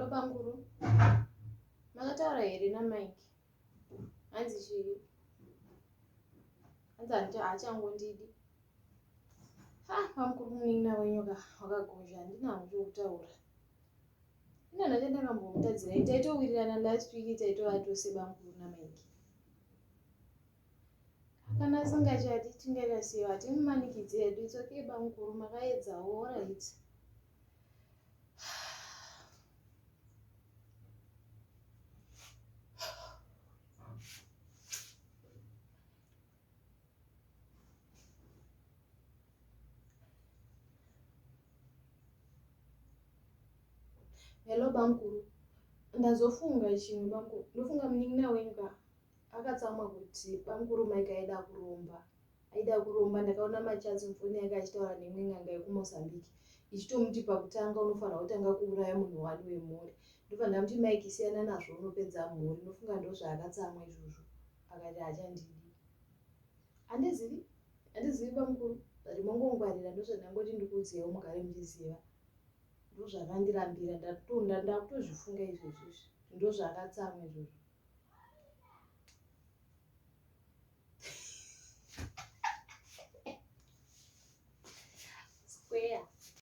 Hello bamkuru. Makataura here naMike? Hanzi chii? Hanzi haachangondidi. Ha, bamkuru munin'ina wenyu ka wakagozha handina hangu chokutaura. Ina ndati ndakambomutadzira taitowirirana last week taitova tose bamkuru naMike. Kana asingachadi tingaita sei? Hatimumanikidzi hedu. It's okay bamkuru makaedzawo alright. Hello bamkuru, ndazofunga chimwe bamkuru, ndofunga munin'ina wenyu ka akatsamwa kuti bamkuru Mike aida kuromba aida kuromba ndakaona machats mufoni yake achitaura neimwe n'anga yekuMozambique ichitomuti pakutanga unofanira kutanga kuuraya munhu wani wemhuri ndobva ndamuti Mike siyana nazvo unopedza mhuri ndofunga ndozvaakatsamwa izvozvo akati haachandidi handizivi handizivi bamukuru but mongongwarira ndozvandangoti ndikuudzeiwo mugare muchiziva ndozvakandirambira ndakutozvifunga izvezvi izvi ndozvaakatsamwa izvozvo.